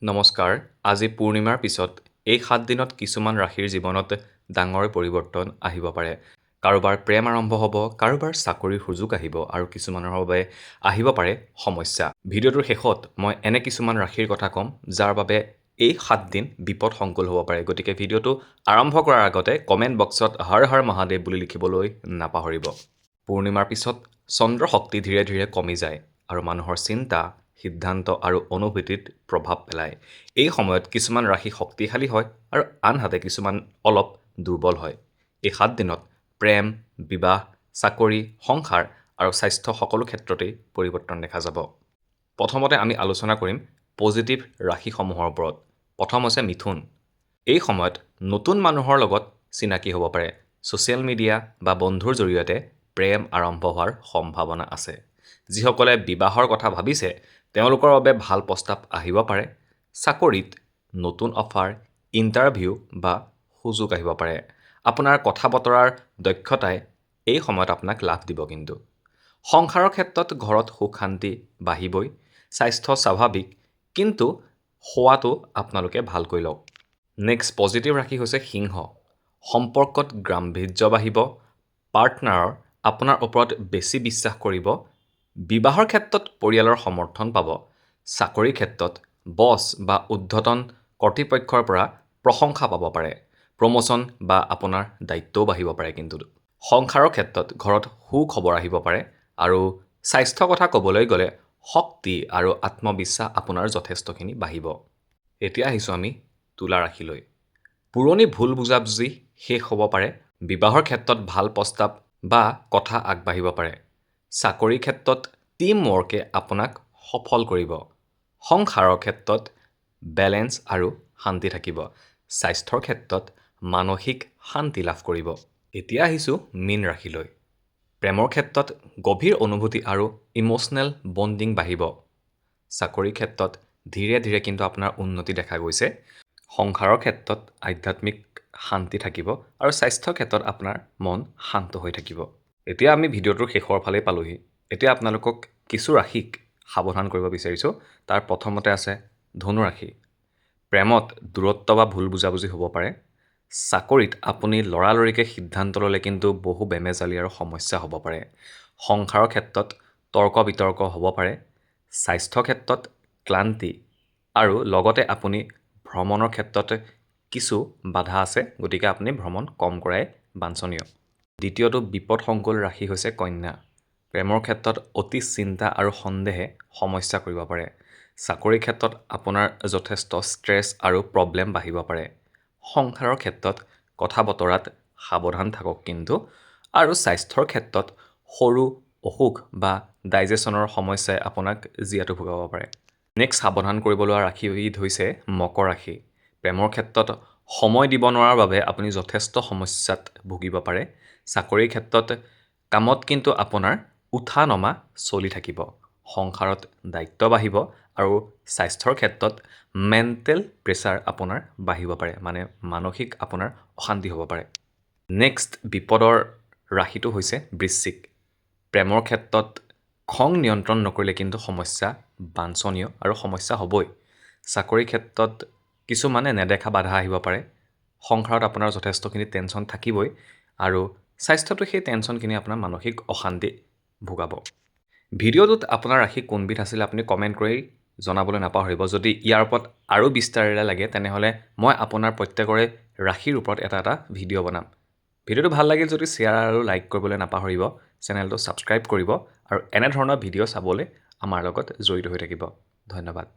নমস্কাৰ। আজি পূৰ্ণিমাৰ পিছত এই 7 দিনত কিছুমান ৰাশিৰ জীৱনত ডাঙৰ পৰিৱৰ্তন আহিব পাৰে। কাৰোবাৰ প্ৰেম আৰম্ভ হ'ব, কাৰোবাৰ চাকৰিৰ সুযোগ আহিব আৰু কিছুমানৰ বাবে আহিব পাৰে সমস্যা। ভিডিঅ'টোৰ শেষত মই এনে কিছুমান ৰাশিৰ কথা ক'ম, যাৰ বাবে এই 7 দিন বিপদ সংকুল হ'ব পাৰে। গতিকে ভিডিঅ'টো আৰম্ভ কৰাৰ আগতে কমেণ্ট বক্সত "হৰ হৰ মহাদেৱ" বুলি লিখিবলৈ নাপাহৰিব। পূৰ্ণিমাৰ পিছত চন্দ্ৰ শক্তি ধীৰে ধীৰে কমি যায় আৰু মানুহৰ চিন্তা, সিদ্ধান্ত আৰু অনুভূতিত প্ৰভাৱ পেলায়। এই সময়ত কিছুমান ৰাশি শক্তিশালী হয় আৰু আনহাতে কিছুমান অলপ দুৰ্বল হয়। এই 7 দিনত প্ৰেম, বিবাহ, চাকৰি, সংসাৰ আৰু স্বাস্থ্য সকলো ক্ষেত্ৰতেই পৰিৱৰ্তন দেখা যাব। প্ৰথমতে আমি আলোচনা কৰিম পজিটিভ ৰাশিসমূহৰ ওপৰত। প্ৰথম হৈছে মিথুন। এই সময়ত নতুন মানুহৰ লগত চিনাকি হ'ব পাৰে। ছ'চিয়েল মিডিয়া বা বন্ধুৰ জৰিয়তে প্ৰেম আৰম্ভ হোৱাৰ সম্ভাৱনা আছে। যিসকলে বিবাহৰ কথা ভাবিছে, তেওঁলোকৰ বাবে ভাল প্ৰস্তাৱ আহিব পাৰে। চাকৰিত নতুন অফাৰ, ইণ্টাৰভিউ বা সুযোগ আহিব পাৰে। আপোনাৰ কথা বতৰাৰ দক্ষতাই এই সময়ত আপোনাক লাভ দিব। কিন্তু সংসাৰৰ ক্ষেত্ৰত ঘৰত সুখ শান্তি বাঢ়িবই। স্বাস্থ্য স্বাভাৱিক, কিন্তু খোৱাটো আপোনালোকে ভালকৈ লওক। নেক্সট পজিটিভ ৰাশি হৈছে সিংহ। সম্পৰ্কত গাম্ভীৰ্য বাঢ়িব। পাৰ্টনাৰৰ আপোনাৰ ওপৰত বেছি বিশ্বাস কৰিব। বিবাহৰ ক্ষেত্ৰত পৰিয়ালৰ সমৰ্থন পাব। চাকৰিৰ ক্ষেত্ৰত বছ বা ঊৰ্ধ্বতন কৰ্তৃপক্ষৰ পৰা প্ৰশংসা পাব পাৰে। প্ৰমোচন বা আপোনাৰ দায়িত্বও বাঢ়িব পাৰে। কিন্তু সংসাৰৰ ক্ষেত্ৰত ঘৰত সুখবৰ আহিব পাৰে আৰু স্বাস্থ্যৰ কথা ক'বলৈ গ'লে শক্তি আৰু আত্মবিশ্বাস আপোনাৰ যথেষ্টখিনি বাঢ়িব। এতিয়া আহিছোঁ আমি তুলা ৰাশিলৈ। পুৰণি ভুল বুজাবুজি শেষ হ'ব পাৰে। বিবাহৰ ক্ষেত্ৰত ভাল প্ৰস্তাৱ বা কথা আগবাঢ়িব পাৰে। চাকৰিৰ ক্ষেত্ৰত টীম ৱৰ্কে আপোনাক সফল কৰিব। সংসাৰৰ ক্ষেত্ৰত বেলেঞ্চ আৰু শান্তি থাকিব। স্বাস্থ্যৰ ক্ষেত্ৰত মানসিক শান্তি লাভ কৰিব। এতিয়া আহিছোঁ মীন ৰাশিলৈ। প্ৰেমৰ ক্ষেত্ৰত গভীৰ অনুভূতি আৰু ইম'চনেল বণ্ডিং বাঢ়িব। চাকৰিৰ ক্ষেত্ৰত ধীৰে ধীৰে কিন্তু আপোনাৰ উন্নতি দেখা গৈছে। সংসাৰৰ ক্ষেত্ৰত আধ্যাত্মিক শান্তি থাকিব আৰু স্বাস্থ্যৰ ক্ষেত্ৰত আপোনাৰ মন শান্ত হৈ থাকিব। এতিয়া আমি ভিডিঅ'টোৰ শেষৰ ফালেই পালোহি। এতিয়া আপোনালোকক কিছু ৰাশিক সাৱধান কৰিব বিচাৰিছোঁ। তাৰ প্ৰথমতে আছে ধনু ৰাশি। প্ৰেমত দূৰত্ব বা ভুল বুজাবুজি হ'ব পাৰে। চাকৰিত আপুনি লৰালৰিকৈ সিদ্ধান্ত ল'লে কিন্তু বহু বেমেজালি আৰু সমস্যা হ'ব পাৰে। সংসাৰৰ ক্ষেত্ৰত তৰ্ক বিতৰ্ক হ'ব পাৰে। স্বাস্থ্য ক্ষেত্ৰত ক্লান্তি আৰু লগতে আপুনি ভ্ৰমণৰ ক্ষেত্ৰত কিছু বাধা আছে, গতিকে আপুনি ভ্ৰমণ কম কৰাই বাঞ্ছনীয়। দ্বিতীয়টো বিপদসংকুল ৰাশি হৈছে কন্যা। প্ৰেমৰ ক্ষেত্ৰত অতি চিন্তা আৰু সন্দেহে সমস্যা কৰিব পাৰে। চাকৰিৰ ক্ষেত্ৰত আপোনাৰ যথেষ্ট ষ্ট্ৰেছ আৰু প্ৰব্লেম বাঢ়িব পাৰে। সংসাৰৰ ক্ষেত্ৰত কথা বতৰাত সাৱধান থাকক কিন্তু আৰু স্বাস্থ্যৰ ক্ষেত্ৰত সৰু অসুখ বা ডাইজেশ্যনৰ সমস্যাই আপোনাক জীয়াতু ভুগাব পাৰে। নেক্সট সাৱধান কৰিব লোৱা ৰাশিবিধ হৈছে মকৰ ৰাশি। প্ৰেমৰ ক্ষেত্ৰত সময় দিব নোৱাৰাৰ বাবে আপুনি যথেষ্ট সমস্যাত ভুগিব পাৰে। চাকৰিৰ ক্ষেত্ৰত কামত কিন্তু আপোনাৰ উঠা নমা চলি থাকিব। সংসাৰত দায়িত্ব বাঢ়িব আৰু স্বাস্থ্যৰ ক্ষেত্ৰত মেণ্টেল প্ৰেছাৰ আপোনাৰ বাঢ়িব পাৰে, মানে মানসিক আপোনাৰ অশান্তি হ'ব পাৰে। নেক্সট বিপদৰ ৰাশিটো হৈছে বৃশ্চিক। প্ৰেমৰ ক্ষেত্ৰত খং নিয়ন্ত্ৰণ নকৰিলে কিন্তু সমস্যা বাঞ্ছনীয় আৰু সমস্যা হ'বই। চাকৰিৰ ক্ষেত্ৰত কিছুমানে নেদেখা বাধা আহিব পাৰে। সংসাৰত আপোনাৰ যথেষ্টখিনি টেনশ্যন থাকিবই আৰু স্বাস্থ্যটো সেই টেনশ্যনখিনি আপোনাৰ মানসিক অশান্তি ভুগাব। ভিডিঅ'টোত আপোনাৰ ৰাশি কোনবিধ আছিলে, আপুনি কমেণ্ট কৰি জনাবলৈ নাপাহৰিব। যদি ইয়াৰ ওপৰত আৰু বিস্তাৰেৰে লাগে, তেনেহ'লে মই আপোনাৰ প্ৰত্যেকৰে ৰাশিৰ ওপৰত এটা এটা ভিডিঅ' বনাম। ভিডিঅ'টো ভাল লাগিল যদি শ্বেয়াৰ আৰু লাইক কৰিবলৈ নাপাহৰিব। চেনেলটো ছাবস্ক্ৰাইব কৰিব আৰু এনেধৰণৰ ভিডিঅ' চাবলৈ আমাৰ লগত জড়িত হৈ থাকিব। ধন্যবাদ।